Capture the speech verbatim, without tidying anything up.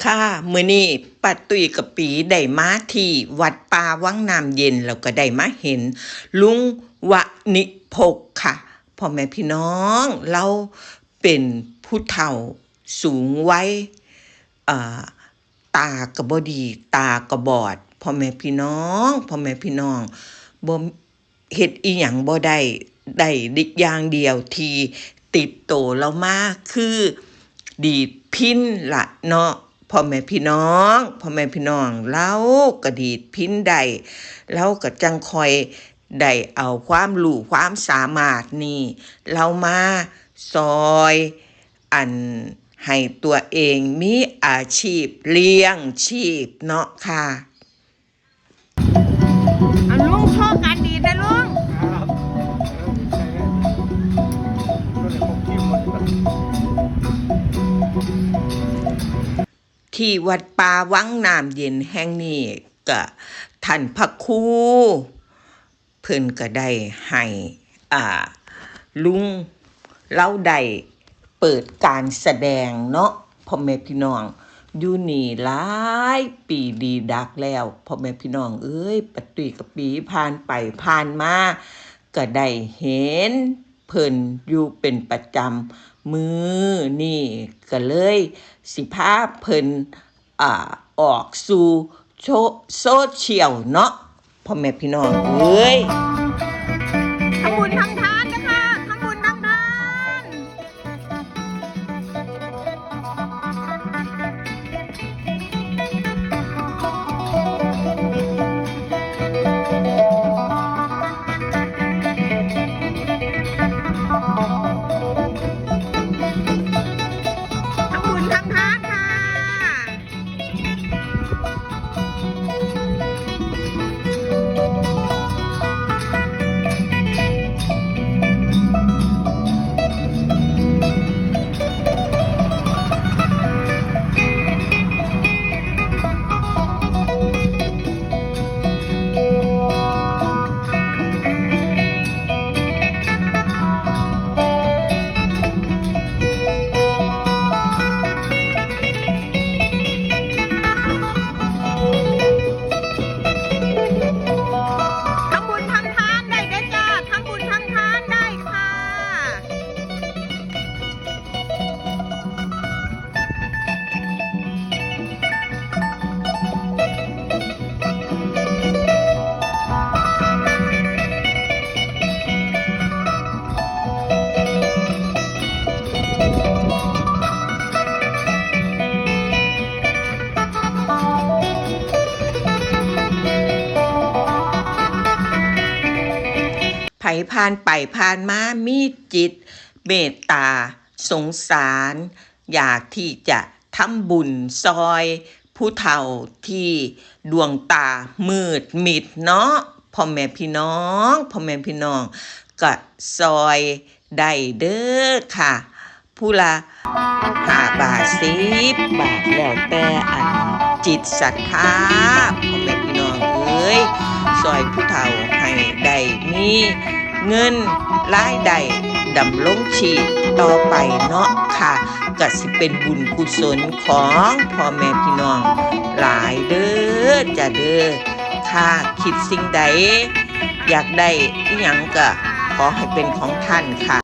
ค่ะ มื้อนี้ป้าตุ้ยกับปีได้มาที่วัดป่าวังน้ำเย็น แล้วก็ได้มาเห็นลุงวณิพกค่ะ พ่อแม่พี่น้อง ลาวเป็นผู้เฒ่าสูงวัย เอ่อ ตาก็บ่ดี ตาก็บอด พ่อแม่พี่น้อง พ่อแม่พี่น้อง บ่ เฮ็ดอิหยังบ่ได้ ได้อย่างเดียวที่ติดโตลาวมาคือดีดพิณล่ะเนาะ พ่อแม่พี่น้อง พ่อแม่พี่น้อง ลาวก็ดีดพิณได้ ลาวก็จั่งค่อยได้เอาความรู้ความสามารถนี่ ลาวมาซ่อย อันให้ตัวเองมีอาชีพเลี้ยงชีพเนาะค่ะ เอาลุงโชว์การดีดนะลุง ที่วัดป่าวังน้ำเย็นแห่งนี้ก็ท่านพระครู เพิ่นก็ได้ให้ อ่า ลุงลาวได้เปิดการแสดงเนาะ พ่อแม่พี่น้อง อยู่นี่หลายปีดีดักแล้ว พ่อแม่พี่น้องเอ้ย ป้าตุ้ยกับปีผ่านไปผ่านมา ก็ได้เห็นเพิ่นอยู่เป็นประจำ มื้อนี้ก็เลยสิพาเพิ่น อ่า ออกสู่โซ- โซเชียลเนาะ พ่อแม่พี่น้องเอ้ย ทั้งบุญทั้งทานนะคะ ทั้งบุญทั้งทาน ทั้งบุญทั้งทานค่ะ ทั้งบุญทั้งทานได้เด้อจ้า ทั้งบุญทั้งทานได้ค่ะ ไผผ่านไปผ่านมามีจิตเมตตาสงสาร อยากที่จะทำบุญซ่อยผู้เฒ่าที่ดวงตามืดมิดเนาะ พ่อแม่พี่น้อง พ่อแม่พี่น้อง ก็ซ่อยได้เด้อค่ะ ผู้ละห้าบาท สิบบาท แล้วแต่อันจิตศรัทธา พ่อแม่พี่น้องเอ้ย ซ่อยผู้เฒ่าให้ได้มีเงินรายได้ดำรงชีพต่อไปเนาะค่ะ ก็สิเป็นบุญกุศลของพ่อแม่พี่น้องหลายเด้อจ้ะเด้อค่ะ คิดสิ่งใดอยากได้อิหยังก็ขอให้เป็นของท่านค่ะ